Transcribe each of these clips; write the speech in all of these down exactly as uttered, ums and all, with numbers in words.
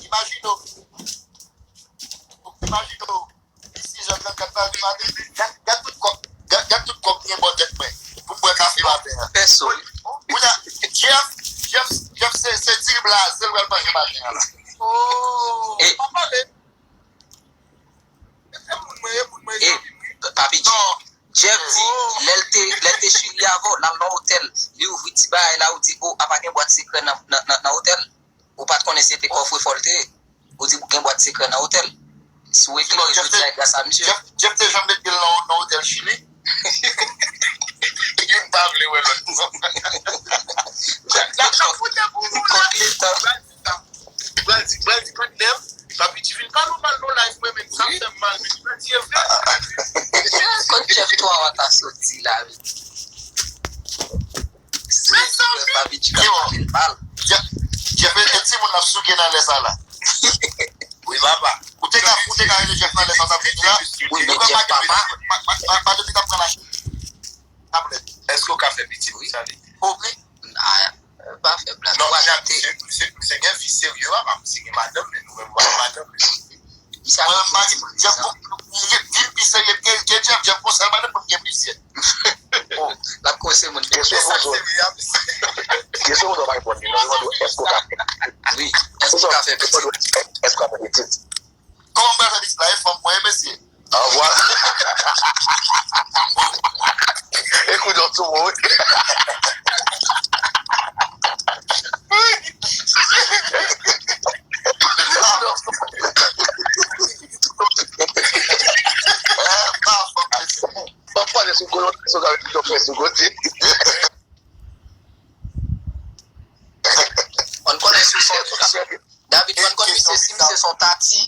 Imajine w. Imajine w. Sis è trannkat nan di maten. Gad, gad tout kòb, gad, gad tout kòb gen bò tèt mwen. Pou m bwè kafe maten an. Pèso, wi. Kounye a, Jeff, Jeff, Jeff, se, se diri blaze l pral manje maten an la. Oh, pa pale. E moun mwen, e moun mwen, e zanmi mwen. Papi G, Jeff di, lè l te, lè l te cheri avè w, l al nan otèl, li ouvri ti bagay la, ou di, o, apa gen bwat sekrè nan, nan, nan, nan otèl? Ou pa t konnen se te kòfrefò l te ye. Ou di gen bwat sekrè nan otèl. Si w eklere jodi a, e gras a misye. Jeff, Jeff te janm met pye l nan, nan otèl Chili. Youn pa vle wè lòt. L ap foute pou ou la. Pral di, pral di, pral di, patnè m, Papi G vin pale w mal nan live mwen menm, sa fè m mal, men li pral di e vre. Kot Jeff twa wa ta soti la, wi. Mezanmi! Papi G ap pale l mal. Jeff, Jeff, e, e timoun ap souke nan lè sa la. Wi, papa. Ou te ka, ou te ka rele Jeff nan lè sa w t ap vini la. Wi, men Jeff papa. Pa, pa, pa, pa depi t ap pran la. Èske w ka fè pitit? Wi. Sa vle di. O, wi. Ah, pa fè blag. Non, misye, misye, misye gen vi serye, papa. Misye gen madanm, men nou menm, nou pa gen madanm. Mwen menm, mari m, Jeff, vin pi serye ke, ke Jeff. Jeff, konsa, madanm mwen gen plizyè. Oh, l ap konse moun. Kesyon pou zòt. Kesyon pou zòt pa reponn li. Non, li mande w, èske w ka fè pitit? Wi, èske w ka fè pitit? Èske w ka fè pitit? Kòman m pral fè pitit la? E fanm mwen, e mesye. Ah, vwala. E kou dòt sou mwen, wi. Pafwa, pafwa, lè sou kolon, sou gade, sou kote. Ann konnen si w sòti la. David, ann konn misye, si misye se yon tati.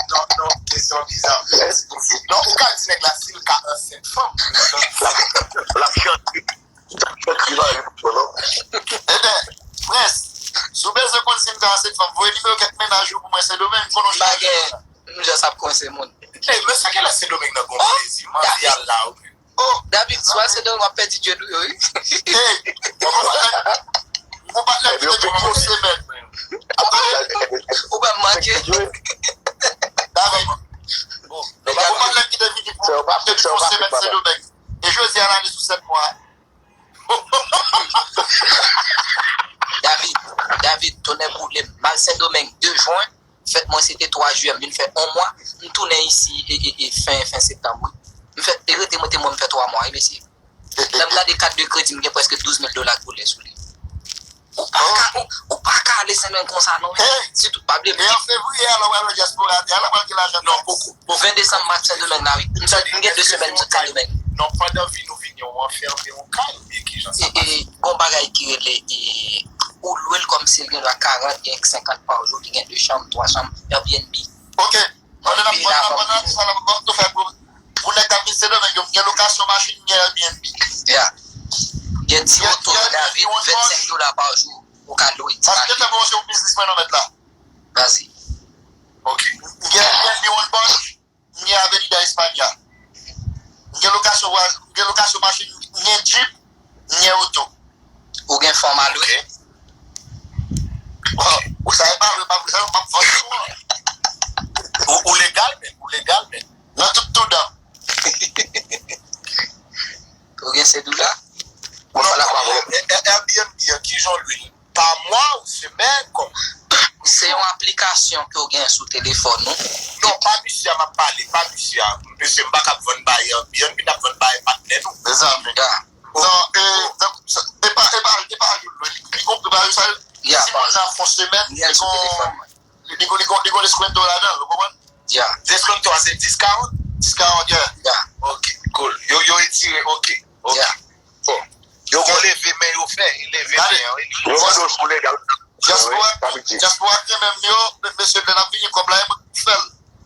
Non, non, kesyon biza. Non, ou ka di nèg la si l ka ansent fanm. L ap chante. L ap chante, li pa repon non. Ebyen, Prince, si w bezwen konn si m ka ansent fanm, voye nimewo kèk mennaj ou pou mwen Sendomeng, m konnen w chaje. M just ap konse moun. Ey, mesye, kilè Sendomeng nan gon plezi? Manzè al la, wi. Oh, David, swa se donk w ap pèdi djòl ou yo, wi. Ey, mwen gon patnè, gon patnè ki te di m yon semèn. Ou pa manke. David, gon patnè ki te vini pou te di yon semèn Sendomeng. E jodi a l ale sou sèt mwa. David, David, tonnè boule m. M al Sendomeng de jwen. Fèt mwen se te twa jiyè, m vin fè yon mwa, m tounen isi e, e, e fen, fen septanm, wi. M fè, e rete mwen te mwen m fè twa mwa, wi, mesye. Lè m gade kat de kredi, m gen prèske douz mil dola k boule sou li. Ou pa ka, ou, ou pa ka ale Sendomeng konsa non, men. Sitou pa bliye. E an fevriye, alò, w al nan dyaspora, te alò, w al gen lajan. Non, poko, poko. Ven desanm, m ap Sendomeng la, wi. M sot, m gen de semèn m sot Sendomeng. Non, pandan vi nou vini, w anfèmen yon kay, oubyen kijan sa pase? E, e, gon bagay ki rele, e, ou lwe l kòmsi l gen dwa karant, gen senkant pa jou, li gen de chanm, twa chanm, Airbnb. Ok. Pandan n ap, pandan n ap, pandan n ap di sa la, m ap tou fè pou, pou nèg k ap vin Sendomeng yo, m gen lokasyon machin, m gen Airbnb. Ya. Gen ti oto, David, vennsenk dola pa jou, ou ka lwe ti machin. Paske tankou se yon biznis mwen nan mèt la. Vas-y. Ok. M gen Airbnb One Bunch. M gen Avenida España. M gen lokasyon, m gen lokasyon machin, m gen jip, m gen oto. Ou gen fanm a lwe? Bon, ou sa e pa vre, m ap, m ap vann tou an. Ou, ou legal, men, ou legal, men. Nan tout tou dan. Ou gen se doula? Ou fè la pa vre. Airbnb an, kijan w lwe l? Pa mwa ou semèn, kòman? Se yon aplikasyon ke w gen sou telefòn ou. Non, pa misye a m ap pale, pa misye a. Mesye, m pa ka ap vann bay Airbnb, n ap vann bay patnè nou. Mezanmi. Ya. Non, e, donk, sa, e pa, e pa, e pa ajoute lwen. Li, li gon, e pa sa, si moun nan fè yon semèn, li gon, li gon, li gon, li gon descuento ladan, ou konprann? Ya. Descuento a se dis karant? Dis karant, yeah. Ya. Ok, cool. Yo, yo etire, ok. Ok. Ya. Bon. Yo gon leve men yo fè, leve men yo. Yo mande w si w legal. Dyaspora, dyaspora k renmen m yo, mesye, lè n ap vini kòb la, e mwen k pou fè l.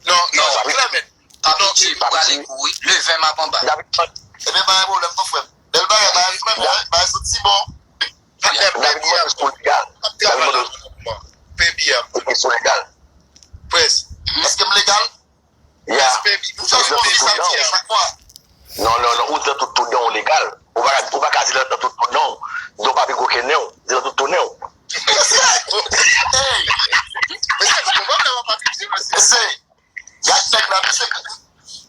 Non, non, klè, men. Papi G, ou prale kou, wi. Le ven m ap anba. Ebyen, pa gen pwoblèm, non, frè m. Bèl bagay, pa gen pwoblèm, non, bagay soti bon. Patnè m, peye m. P B M. Prince. Èske m legal? Ya. Baby, m chanje konfyans avèk ou chak mwa. Non, non, non, ou di nan tout, tout dan w legal. Ou pa, ou pa ka di nan, nan tout, tout dan w. Di w pa pi gwo ke nen w. Di nan tout, tout nen w. Hey,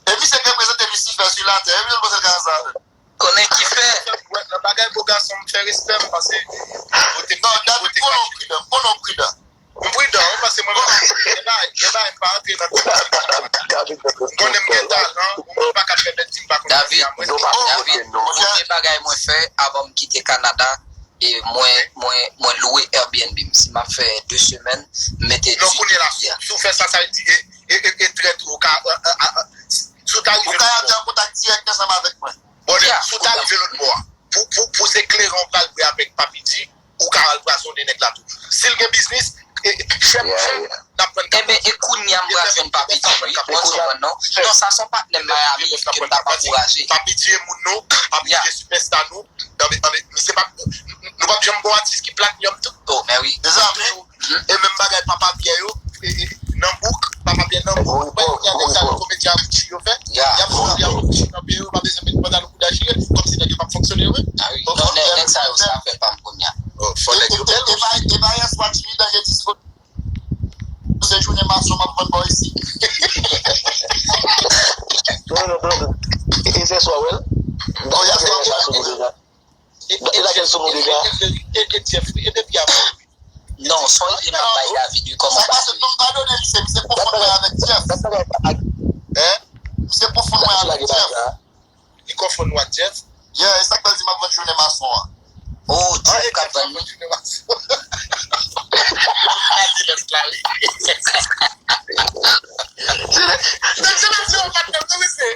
E misye k reprezante Lisifè sou latè, e misye l panse l ka fè sa avè m. Konnen ki fè. Nan bagay bo gason, m fè respè m, paske kote m Non, David, konnen w pridan, konnen w pridan. M pridan, wi, paske mwen menm, gen bagay, gen bagay m pa antre nan tèt mwen. M konnen m gen talan, yon moun pa ka pèmèt di m pa konn David, David, kote bagay mwen fè avan m kite Kanada, e mwen, mwen, mwen lwe Airbnb m. Si m ap fè de semèn, m mete Non, kounye la, si w fè sa, sa vle di, e, e, e, e trèt ou ka, e, e, e, si w ta rive Ou ka antre an kontak dirèk ansanm avèk mwen. Bon, si w ta rive lòt bò a, pou, pou, pou se kleren w pral bwè avèk Papi G, ou ka al pwazonnen nèg la tou. Si l gen biznis, e, e, chèf, chèf, n ap pran Ebyen, e kounye a m pral jwenn Papi G, wi. Mwen konprann, non? Non, sa se yon patnè m Miami ke m t ap ankouraje. Papi G e moun nou, Papi G sipèsta nou. Anben, anben, misye p ap, nou p ap janm gon atis ki platinum tou. Oh, men wi. Mezanmi, e menm bagay Papa Pyè yo, e, e, nan bouk, Papa Pyè nan bouk, mwen, y a nèg sa yo komedyen Avicii yo fè, y ap fè Avicii nan pye yo, pa bezwen met pantalon kouda chire, kòmsi nèg yo p ap fonksyone yo menm. Ah wi, non, nèg, nèg sa yo, sa fè pa m kounye a. Oh, fò nèg yo bèl. E, e, e pa, e pa yè swa Jimmy Danje disko, se jounen mason m ap vann bò isit. Non, non, non, non. E se swa, wè. Bon, y ap fè sou nou deja. E, e, e, e, e, e, Jeff, e depi avan, wi. Non, se yon ide m ap bay David, wi, kòman Sa pase, non, padone li, se, se pwofonn mwen avèk Jeff. Hein? Se pwofonn mwen avèk Jeff. Li konfonn nou ak Jeff? Yeah, e sa k fè l di m ap vann jounen mason an. Oh, Jeff k ap vann li. Nèg se la se yon patnè m, non, mesye.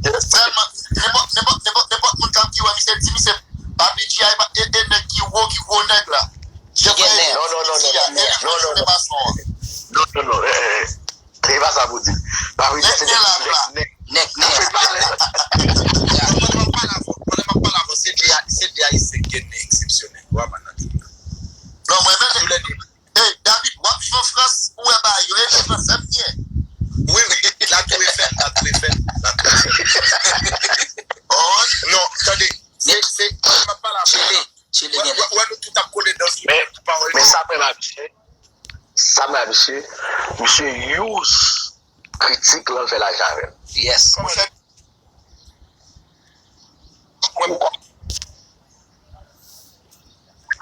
Sèlman, nenpòt, nenpòt, nenpòt, nenpòt moun k ap di, wè, misye di, misye, Papi G a, e, e nèg ki wo, ki gwo nèg la. Ki gen nèg. Non, non, non, non, non, non, non, non. Non, non, non, eh, eh, eh. Se pa sa pou di. Papi G a se nèg, nèg, nèg. Nèg, nèg. Pandan m ap pale avè w, pandan m ap pale avè w, se de, se de Ayisyen ki gen nèg eksepsyonèl. Ou aprann nan tout. Non, mwen menm. Toulède. Hey, David, w ap jwe Frans, ou wè bagay yo, e Frans, m byen. Wi, wi, la tou e fèt, la tou e fèt, la tou e fèt. Oh, non, tande, se, se, m ap pale avè w. Chile, Chile, wè, gen wè, wè, nou tout ap kole dan sou tèt pou pawòl yo. Men sa mwen abiche, sa mwen abiche, misye use kritik lan fè lajan avè l. Yes. Monchè, Mwen,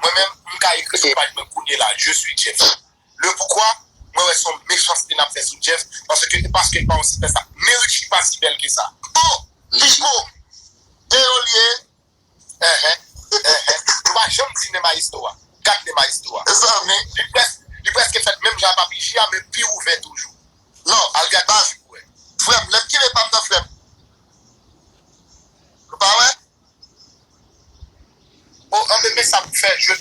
mwen menm, m ka ekri sou paj mwen kounye la, je suis Jeff. Le poukwa, mwen wè se yon mechanste n ap fè sou Jeff, paske, paske l pa yon sipèsta. Merit li pa si bèl ke sa. Oh! Pico! Deyo l ye! Enhen, enhen. Nou pa janm di Nema Esto a. Gad Nema Esto a. Mezanmi. Li près-, li prèske fèt menm jan a Papi G a, men pi ouvè toujou. Non, al gad Papi G pou wè. Frè m, lè m kenbe pa m nan frè m. Nou pa wè? O, anben, men sa pou fè, je.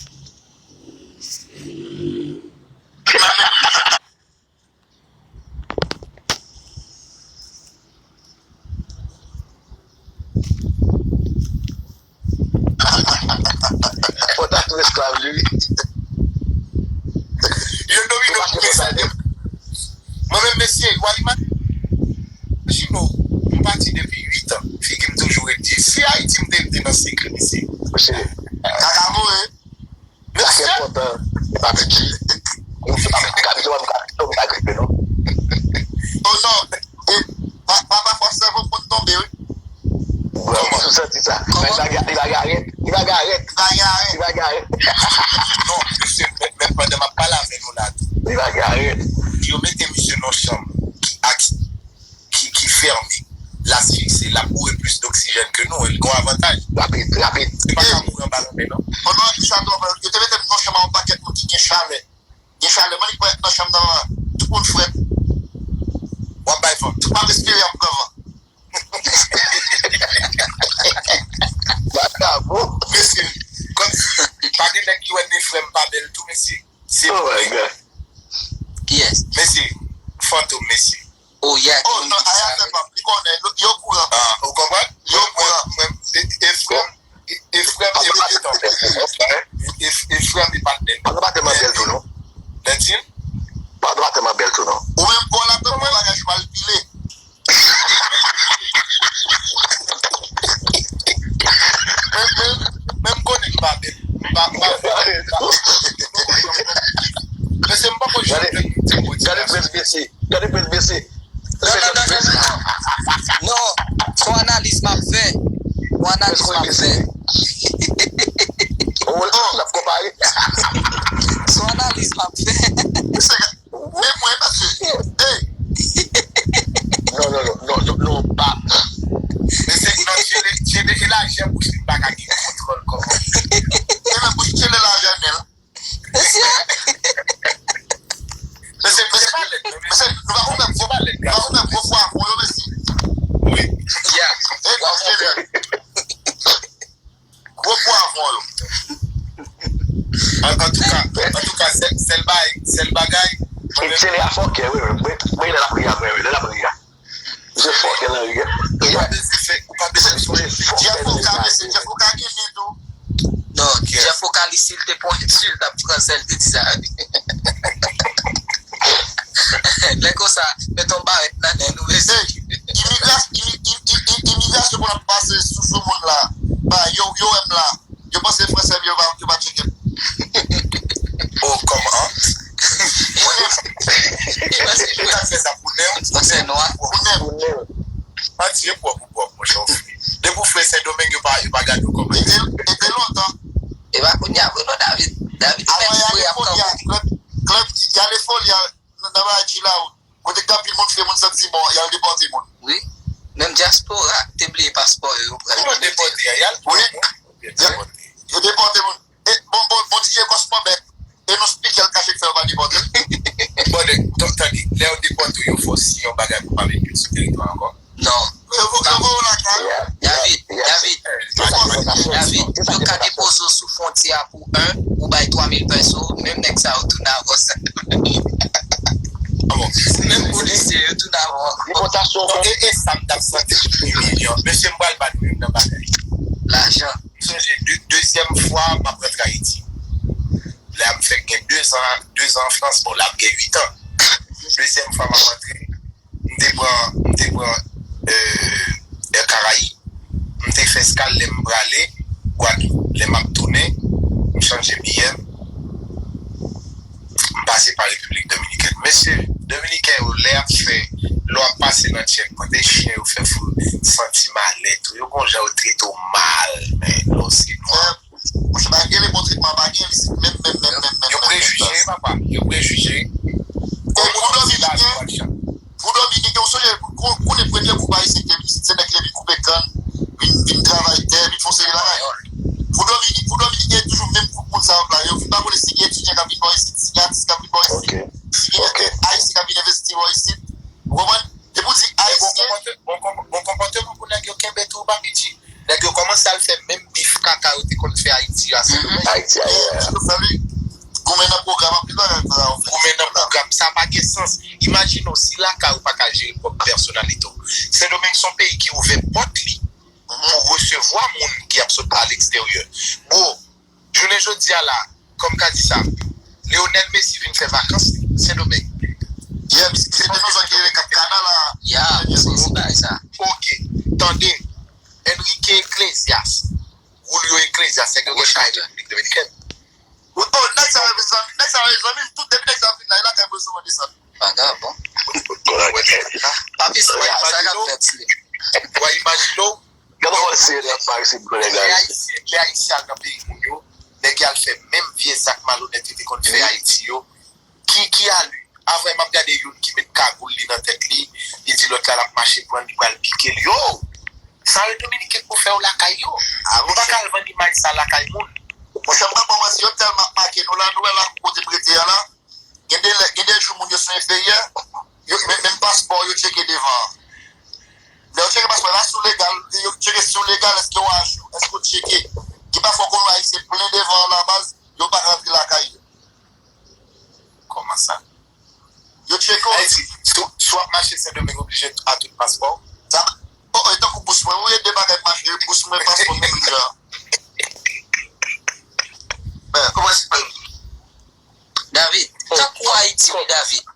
Fò ta tou esklav li, wi. Yo domine w pou mesye. Mwen menm, mesye, w a imajine w, m pati depi uit an, figi m toujou ret vye. Si Ayiti m te rete nan sekrè, mesye. Mesye. Kaka mouri. Sa ki enpòtan, e pa piti. Ou se pa kapito, pa m kapito, m pa gripe, non. Oh non, e, pa, pa, pafwa sèvo konn tonbe, wi. Bon, ou santi sa. Li pa ga-, li pa garèt, li pa garèt. Li pa garèt. Li pa garèt. Non, mesye, men, men pandan m ap pale avè nou la tou. Li pa garèt. Yo mete misye nan chanm ki ak ki, ki fèmen, l asfikse, l ap boure plis doksijèn ke nou, li gon avantaj. Rapid, rapid. Li pa ka mouri anba lanmè, non. Pandan ki sa, yo te mete m nan chanm a yon pakèt moun ki gen chalè. Gen chalè, mwen li pral nan chanm nan, tout moun frèt. W ap bay van. M ap espere y ap pran van. Makabo. Mesye, kòmsi, pa gen nèg ki wè de frè m pa bèl tou, mesye. Se Oh my God. Kiyès? Mesye, Fantom, mesye. Oh, yeah, Oh, non, aya fè pa, li konnen, yo, yo kouran. Ah, ou konprann? Yo kouran. Mwen, mwen, e, e frè m, e, e frè m, e pitit an. E, e, e frè m, e patnè m. Pandan pa tèlman bèl tou, non. Lèntin? Pandan pa tèlman bèl tou, non. Ou menm, bon, la, mwen bagay mal pile. Men, men, men m konnen m pa bèl. M pa, m pa, m pa. Men se m poko janm jwenn moun di m bòdye. bese. Gade pou l bese. Non, non, non, non, non, non. Non, se yon analiz m ap fè. Yon analiz m ap fè. Oh, l ap konpare. Se yon analiz m ap fè. Men mwen, paske, hey! Non, non, non, non, non, non, pa. Men se, non, Tchele, Tchele, e lajè bouch li pa ka gen kontwòl kòman. E men bouch Tchele lajè, men. Mesye, mesye, pa lèd, non, mesye, nou pa konn menm gwo, nou pa konn menm gwo pwavwon yo, mesye. Wi. Yeah. Gwo pwavwon yo. An, antouka, antouka, sèl, sèl bagay, sèl bagay. Tchele a fòkè, wi, wi. Mwen, mwen, lè l ap ri a, mwen, wi, lè l ap ri a. Misye fòkè nan ri a. Ou pa bezwen fè, ou pa bezwen fè. Jeff Oka, mesye, Jeff Oka gen nen tou. Non, Jeff Oka, li, si l te pwenti, l t ap fransè, l te di sa. Lè konsa, met yon barèt nan nen nou, mesye. Hey, imigra-, imi-, im-, im-, im-, imigrasyon pou n ap pase sou, sou moun la. Ba, yo, yo wè m la. Yo panse fransè m, yo pa, yo pa tcheke m. Oh, kòman? Pou nen. Yo ta fè sa pou nen. Fransè nwa. Pou nen. Pou nen. Anti e pwòp ou pwòp, monchè, ou fre. Depi w fre Sendomeng, yo pa, yo pa gade w kòman. E te, e te lontan. E pa kounye a vre non, David. David fè fre ap kanpe. Klèb, klèb, y ale foli a, nan, nan bagay G la, wi. Kote k anpil moun fre, moun santi bon, y al depòte moun. Wi. Menm dyaspora te bliye paspò yo, yo pran yo. Kòman depòte a? Y al pran moun oubyen depòte? Yo depòte moun. E, bon, bon, bon, T J Cosmo bèk. E nou spikè l kache k fè yo pa depòte l. Bon, de, tan-, tande, lè yo depòte w, yo fè w siyen yon bagay pou pa vin viv sou teritwa ankò? Non. Yo vo-, yo voye w lakay ou. David, David, David, yo ka depoze w sou fwontyè a pou en, ou bay twa mil pèso, menm nèg sa yo tounen avè w. Menm polisye yo tounen avè w. Depòtasyon. Bon, e, e sa m t ap santi m imilyan. Mesye, m pral ba nou youn nan bagay. Lajan. M sonje de, dezyèm fwa m ap rantre Ayiti. Lè a m fèk gen dezan, dezan an Frans, bon, la m gen uit an. Dezyèm fwa m ap rantre, m te pran, m te pran, euh, Air Caraïbes. M te fè eskal lè m prale Gwadloup. Lè m ap tounen, m chanje biyè m, m pase pa Repiblik Dominikèn. Mesye, Dominiken yo, lè y ap fè, lè w ap pase nan checkpoint, e chen yo fè fou, santi malè tou. Yo gon jan yo trete w mal, men, lè w se nwa. Monchè, pa gen le bon tretman, pa gen isit menm, menm, menm, menm, menm. Yo prejije, papa, yo prejije. Pou Dominiken, pou Dominiken, ou sonje, kou-, konnen premye gwoup ayisyen ki te vin isit, se nèg ki te vin koupe kann, vin, vin travay tè, vin fè yon seri bagay. Pou Dominiken, pou Dominiken, toujou menm gwoup moun sa yo la, yo vin pa konnen si gen etidyan k ap vin bò isit, si gen atis k ap vin bò isit, si gen ayisyen k ap vin envesti bò isit. Ou konprann? Depi w di ayisyen. Bon konpòte-, bon konpò-, bon konpòteman pou nèg yo kenbe tou, pa piti. Nèg yo kòmanse al fè menm bif kaka yo te konn fè Ayiti a, Sendomeng. Ayiti a, yeah. Yo fè li. Goumen nan pwogram, anpil bagay konsa yo fè. Goumen nan pwogram, sa pa gen sans. Imajine w, si lakay ou pa ka jere pwòp pèsonalite w. Sendomeng se yon peyi ki ouvè pòt li pou resevwa moun ki ap sot a leksteryè. Bro, jounen jodi a la, kòm ka di sa, Lionel Messi vin fè vakans li, Sendomeng. Yeah, misye se de nou zòt ki rele Kap Kana la. Ya, misye se bagay sa. Ok, tande, Enrique Iglesias, Julio Iglesias, nèg yo gen kay Repiblik Dominikèn. Oh, nèg sa yo zanmi, nèg sa yo zanmi m, tout depi nèg sa yo vin la, e lakay mwen souvan desann. Vagabon. Papi, sa, sa k ap fèt li. Wa imajine w, Gade yon seri de bagay se gwo nèg la. Lè Ayisyen, lè Ayisyen al nan peyi moun yo, nèg yo al fè menm vye zak malonèt yo te konn fè Ayiti yo. Ki, ki al, avan m ap gade youn ki met kagoul li nan tèt li, li di lòt la l ap mache pran l, li pral pike l. Yo! Sa yo Dominiken pou fè yo lakay yo. Yo pa ka al vann imaj sa lakay moun. Monchè, m pa ba w manti, yo tèlman ap make nou la, nou wè la kote m rete a la. Gen de lè, gen de jou moun yo sou enferyè, yo, men, menm paspò yo tcheke devan an. Lè yo tcheke paspò, la si w legal, yo tcheke si w legal, èske w ajou, èske w tcheke. Gen pafwa w konn wè Ayisyen plen devan an la baz, yo pa ka rantre lakay yo. Kòman sa? Yo tcheke w. Ayiti, si w, si w ap mache Sendomeng oblije a tout paspò w? Sa, oh, oh, e tankou bous mwen, wi, e de bagay mache, bous mwen, paspò mwen menm jan. Ben, kòman se? David, tankou Ayiti, wi, David.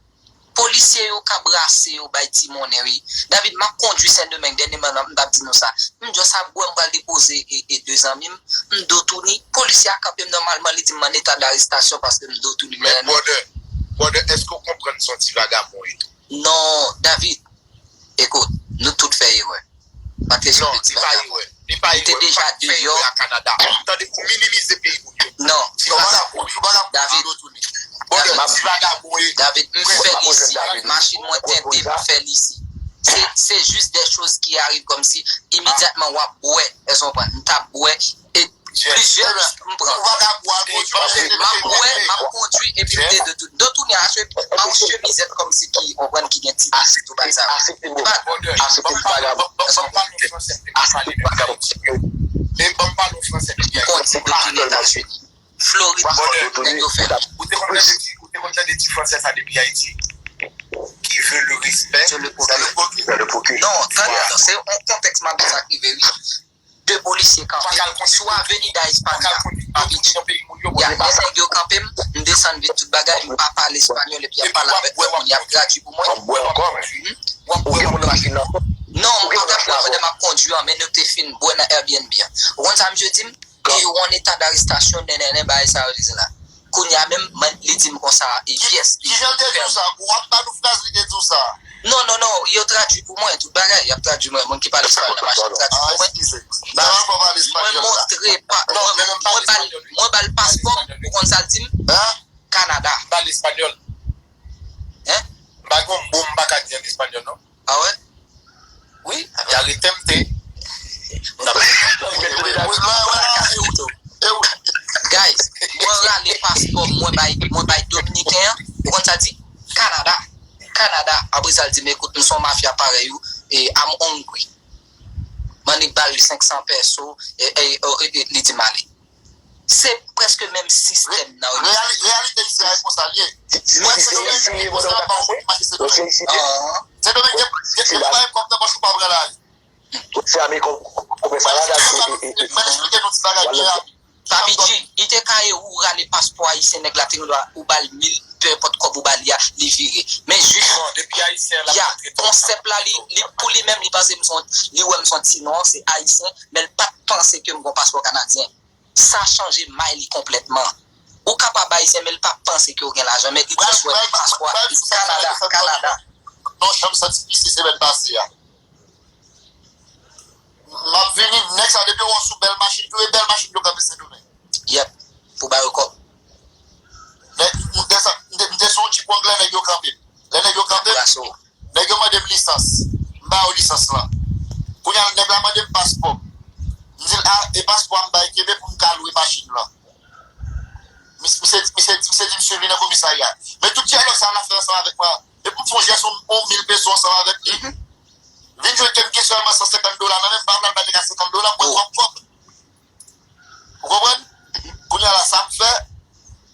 Polisye yo ka brase yo bay ti monnen, wi. David, m ap kondwi Sendomeng, dènyèman, m t ap di nou sa. M just ap bwè, m pral depoze e, e de zanmi m. M do touni. Polisye a kanpe m nòmalman, li di m an eta darestasyon paske m do touni. Men brother, Brother, èske w konprann se yon ti vagabon w ye tou? Non, David, ekout, nou tout fè erè. Pa kesyon de ti vagabon. Li pa erè. Li te deja deyò. Tande, ou minimize peyi moun yo. Non. Ti vagabon, ti vagabon. David, David, m fè l isi. Machin mwen tente, m fè l isi. Se, se jis de choz ki arive kòmsi imedyatman w ap bwè. Èske w konprann? M t ap bwè. E plizyè m pran. M ap bwè, m ap kondwi, epi m te de tout. Dontouni a se pa yon chemizèt kòmsi ki, w konprann, ki gen ti plis tou bagay sa yo. Se pa. M kondi Dontouni Etazini. Florid, nèg yo fè. Ou te konn tande ti, ou te konn tande ti fransè sa depi Ayiti? Qui veut le respect, c'est le procure. Non, tande, se yon kontèks m ap di sa k rive, wi. De polisye kanpe sou Avenida Espanya. Epi, ya, lè nèg yo kanpe m, m desann vit tout bagay, m pa pale espanyòl, epi y ap pale avèk mwen, moun y ap tradui pou mwen. W ap bwè ankò, men. W ap bwè ankò. Non, m pa t ap bwè pandan m ap kondwi an, men nou te fin bwè nan Airbnb an. Ou konn sa misye di m? Li yon état d'arrestation, nènènè, bagay sa yo li di la. Kounye a menm, li di m konsa, e pyès. Kijan l te di w sa? Ou ap ba nou fraz li te di w sa? Non, non, non, yo tradui pou mwen, tout bagay, y ap tradui mwen, moun ki pale espanyòl nan machin tradui pou mwen. Mwen montre pa, mwen ba l paspò m, ou konn sa l di m? Kanada. M pale espanyòl. Hein? M pa gen yon mo m pa ka di an espanyòl, non. Ah ouais? Wi, y arete m te. Guys, mwen rale paspò m, mwen bay, mwen bay Dominiken an, ou konn sa l di? Kanada. Kanada. Apre sa, l di m, ekout, m se yon mafya parèy ou, e I'm hungry. M annik ba l senk san pèso, e, e, e, e, li di m ale. Se prèske menm sistèm nan. Reyali-, reyalite isi a e konsa l ye. Mwen se Sendomeng, se konsa y ap ba w mache Sendomeng. Sendomeng gen, gen, gen pa kòb nan pòch ou pa pran lari. Mwen esplike nou ti bagay byen rapid. Papi G, li te ka ye ou rale paspò ayisyen, nèg la te gen dwa ou ba l mil, pe enpòt kòb ou ba li a, li vire. Men jis, ya, konsèp la, li, li, pou li menm, li panse m se yon, li wè m se yon ti nwa, se ayisyen, men l pa t panse ke m gen yon paspò kanadyen. Sa chanje may li konplètman. Ou kapab ayisyen, men l pa panse ke w gen lajan, men li te jwenn paspò a, li Kanada, Kanada. Non, chanm santi pisi semèn pase a. M ap vini, nèg sa depi w sou bèl machin, tou e bèl machin yo kanpe Sendomeng. Yèp, pou ba yo kòb. Nèg, m te sa, m te, m te sou yon djip anglè, nèg yo kanpe m. Lè nèg yo kanpe m, nèg yo mande m lisans. M ba yo lisans lan. Kounye a, nèg la mande m paspò m. M di l, a, e paspò a m bay kenbe pou m ka lwe machin lan. Mis-, misye, misye, misye di m swiv li nan komisarya. Men tout dyalòg sa a l ap fè ansanm avèk mwen. Depi m fè yon jès yon, yon mil peso ansanm avèk li. Vin jwenn ke m gen sèlman san senkant dola nan men m, m pa pral bay nèg la senkant dola, m pran twòp kòb. Ou konprann? Kounye a la, sa m fè,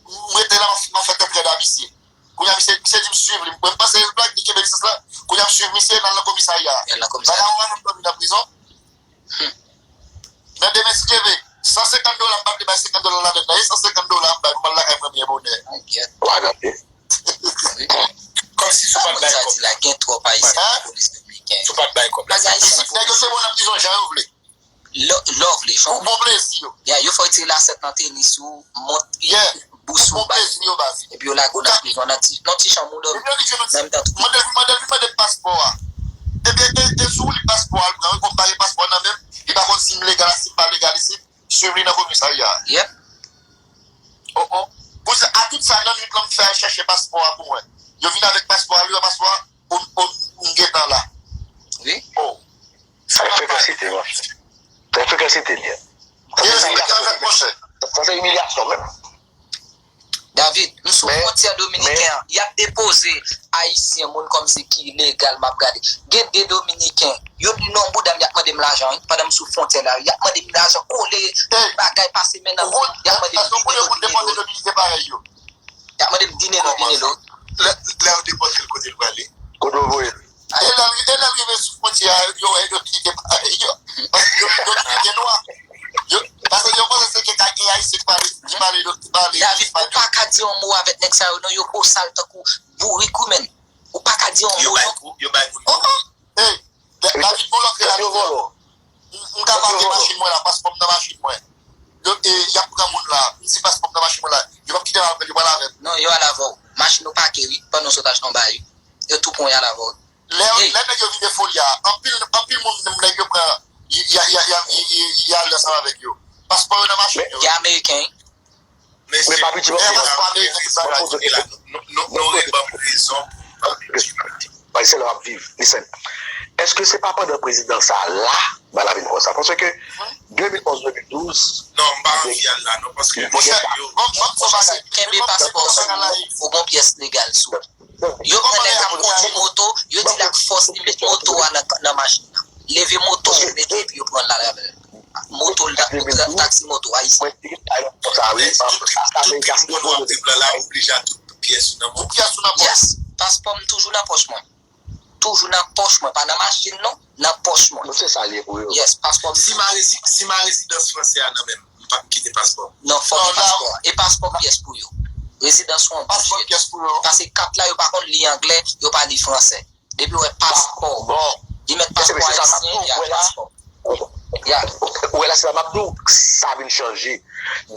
m rete la, m ap fè tèt rèd a misye. Kounye a, misye, misye di m swiv li. Mwen, m panse se blag, li kenbe lisans la. Kounye a, m swiv misye, n al nan komisarya. Vagabon pa janm dòmi nan prizon. Nan demen, si Dye vle, san senkant dola, m p ap vle bay senkant dola ladan l, nan e san senkant dola m bay pou m al lakay mwen byen bonè. Kòmsi si w pa t bay kòb la. Gen twòp ayisyen nan polis dominiken. Si w pa t bay kòb la. Nèg yo se bon nan prizon jan yo vle. Lè w vle. Pou bon plezi yo. Ya, yo fè w tire lasèt nan tenis ou, mont bous ou bay. Epi yo lage w nan prizon, nan ti, nan ti chanm ou dòmi. Nan mitan tout. Mande l, mande l, mande l paspò a. Ebyen, e, e sou li paspò a, l pran, wi, konpare paspò nan men m, li pa konn si m legal, si m pa legal isit, swiv li nan komisarya. Yep. Oh, oh. Pou sa, a tout sa, nan nwit lan, m fè al chèche paspò a pou mwen. Yo vin avèk paspò a, yo paspò a, ou, ou, ou m gentan la. Wi. Oh. Sa e frekansite, wi. Se frekansite li ye. Yes, frekansite, monchè. Sa se imilyasyon menm. David, m sou fwontyè dominiken an. Y ap depoze ayisyen, moun kòmsi ki ilegal, m ap gade. Gen de dominiken, yo di non bouda m, y ap mande m lajan, wi. Pandan m sou fwontyè la, y ap mande m lajan kole, bagay pase men nan men, y ap mande m dinero, dinero. Y ap mande m dinero, dinero. Lè, lè yo depòte l, kote l prale? Kote yo voye l? E lè, e lè l rive sou fwontyè a, yo wè dominiken parèy yo. Yo, dominiken nwa. Yo, paske yo panse se ke ka gen ayisyen ki pale, ki pale, ki pale. David, ou pa ka di yon mo avèk nèg sa yo, non, yo bosal tankou bourik, wi, menn. Ou pa ka di yon mo, non. Yo bay kou, yo bay moun kou. Oh, oh. Hey, David, bon lòt la. M, m ka pake machin mwen la, paspò m nan machin mwen. Yo, e, y ap pran moun la. M di paspò m nan machin mwen la. Yo p ap kite m al pran l, yo pral avè m. Non, yo al avè w. M machin yo pake, wi, pandan w sot achte yon bagay, wi. Yo tou pran y al avè w. Lè, lè nèg yo vide foli a, anpil, anpil moun, menm nèg yo pran, y, y, y, y, y, y, y ale ansanm avèk yo. Paspò yo nan machin yo. Gen Ameriken, wi. Men pa piti, mwen poze, mwen poze kesyon. Nou, nou, nou, nou ban m rezon pou m pa piti. Bay se la w ap viv. Listen. Èske se pa pandan prezidan sa a la, bagay la vin konsa? Paske de mil onz, de mil douz, non, m pa anvi al la, non, paske mesye yo, kenbe paspò sou ou, ou gon pyès legal sou ou. Yo pran nèg k ap kondui moto, yo di l ak fòs li met moto a nan, nan machin nan. Leve moto, yo mete epi yo pran l al avè l. Moto l ta, taksi moto ayisyen. Mwen di sa wi, tout, tout moun wap di blan la oblije a tout pyès ou nan moto. Tout pyès ou nan pòch. Yes, paspò m toujou nan pòch mwen. Toujou nan pòch mwen, pa nan machin non, nan pòch mwen. Tout se sa l ye pou yo. Yes, paspò m. Si m a resi-, si m a rezidans fransè a nan men m, m p ap kite paspò m. Non, fòk gen paspò. E paspò pyès pou yo. Rezidans ou an pòch pyès pou yo. Paske kat la yo pa konn li anglè, yo pa li fransè. Depi w wè paspò, li mèt paspò ayisyen, li ak paspò. Ya. Ou wè la, se la m ap di w, sa vin chanje.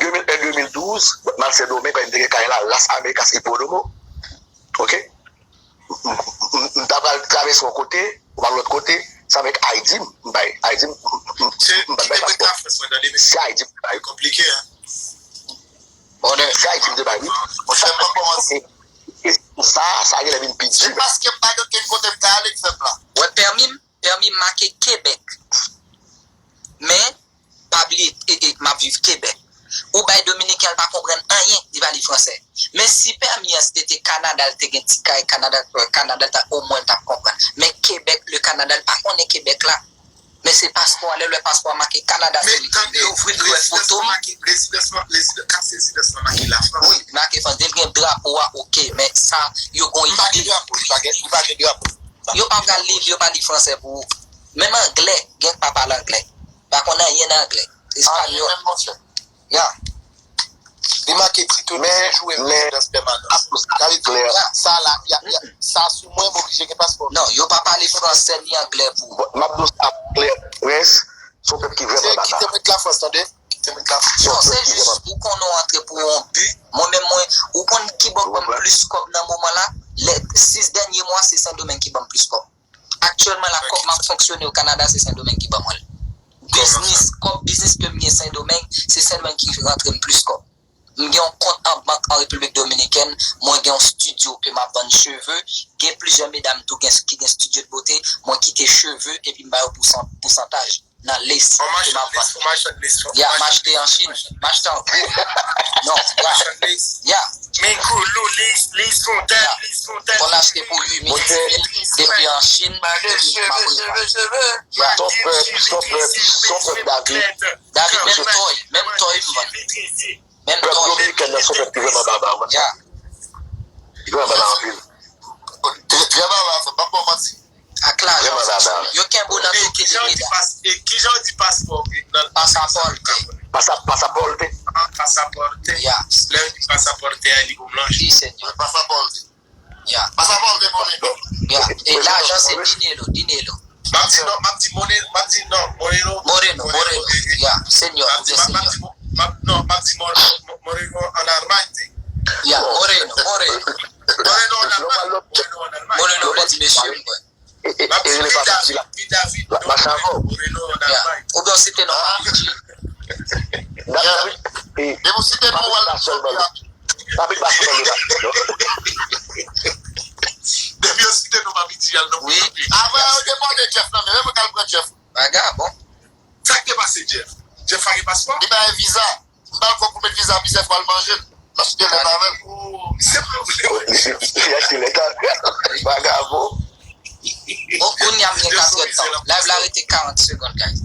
De mil en, de mil douz, m al Sendomeng, m te gen kay la, Las Américas Hipódromo. Oke? M, m, m, m ta pral travèse yon kote, ou pral lòt kote, se avèk I D m, m bay. I D m, m, m, m, m pa t bay paspò. Se I D m te bay. Konplike, en? Bonè. Se I D m te bay, wi. Monchè, m ap kòmanse. E sa, sa genlè vin pi di. Se paske m pa gen okenn kote m ka ale k fè m la. Wè pèmi m, pèmi m make Kebèk. Men, pa bliye, e, e, m ap viv Kebèk. Ou bay Dominiken, l pa konprann anyen, li pa li fransè. Men si pèmi an se te Kanada, l te gen ti kay Kanada, Kanada, l ta, omwen l t ap konprann. Men Kebèk, le Kanada, l pa konnen Kebèk la. Men se paspò a, lè l wè paspò a make Kanada sou li, li ouvri l, li wè foto m. Kat rezidans lan make Lafrans. Wi, make Frans. Lè l gen drapo a, oke, men sa, yo gon ide. Li pa gen drapo, li pa gen, li pa gen drapo. Yo pa pral li, yo pa li fransè pou ou. Menm anglè, gen k pa pale anglè. Pa konn anyen nan anglè. Espanyòl. Ya. Li make Tito Dou se jwe rezidans pèmanan. Sa vle di, sa la, y a, y a, sa sou mwen, m oblije gen paspò. Non, yo pa pale fransè ni anglè pou ou. M ap di w sa klè, Prince, se yon pèp ki vrèman baba. Kite m ret Lafrans, tande? Kite m ret Lafrans. Non, se jis ou konnen w antre pou yon bi. Mwen menm, mwen, ou konn kibòk ban m plis kòb nan moman la? Lè sis dènye mwa, se Sendomeng ki ban m plis kòb. Aktyèlman la, kòb m ap fonksyone o Kanada, se Sendomeng ki ban mwen l. Biznis, kòb biznis ke m gen Sendomeng, se Sendomeng ki rantre m plis kòb. M gen yon kont an bank an Repiblik Dominikèn, mwen gen yon estidyo ke m ap vann cheve, gen plizyè medam tou gen, ki gen estidyo de bote, mwen kite cheve epi m ba yo pousan-, pousantaj nan lace ke m ap vann. Ya, m achte an Chin, m achte an gwo. Non, ya, ya. Men gwo lo lace, lace fontan, lace fontan. Konn achte pou uit mil, dis mil, depi an Chin, epi m ap revann. Ya. Son pèp, son pèp, son pèp David. David, menm tòy, menm tòy m vann. Menm tòy. Pèp dominiken nan se yon pèp ki vrèman baba, wi. Ya. Li vrèman baba anpil. Trè, trè baba, fò m pa ba w manti. Ak lajan, franchman. Yo kenbe w nan toke de meda. Kijan w di paspò? Pasapòte. Pasa-, pasapòte. Ah, pasapòte. Ya. Lè yo di pasapòte a, li pou blanch. Wi, senyè. Pasapòte. Ya. Pasapòte Moreno. Ya. E lajan se dinero, dinero. M ap di non, m ap di Moreno, m ap di non, Moreno. Moreno, Moreno. Ya, senyò, oubyen senyò. M ap di, m ap, non, m ap di Moreno, Moreno an Almay. Ya, Moreno, Moreno. Moreno an Almay. Moreno an Almay. Moreno vle di mesye m, kwè. M ap di Pi David, Pi David, Moreno an Almay. Oubyen w site non Papi G. David, depi w site non, w al sèlman. Papi pa sou nan le baton. Depi yo site non Papi G, al nan wi. Avan yo depòte Jeff nan, men mwen k al pran Jeff. Vagabon. Sa k te pase Jeff? Jeff pa gen paspò? Li pa gen viza. M ba l kòb pou met viza, misye fò al manje l. L ap site lèt avè l. Se pa vre. Li achte lèt avè l. Vagabon. Bon, kounye a m gen katrè tan. Live la rete karant segonn, guys. M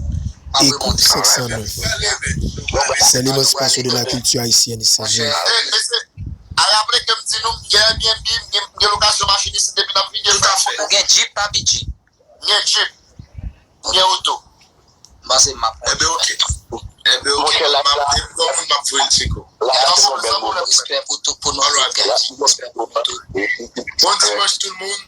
ap remonte. Écoute cinq cent neuf. C'est l'émancipation de la culture haïtienne, c'est génial. E, mesye, a raple ke m di nou, m gen Airbnb, m gen, m gen lokasyon machin isit depi n ap vini. Tout à fait. Ou gen Jeep, Papi G? M gen Jeep. M gen oto. M panse m ap. Enben, oke. Enben, oke. Monchè, m ap di m gon moun, m ap voye l tcheke w. Respè pou tout, pou nou tout, guys. Respè pou nou tout. Bon dimanch tout moun.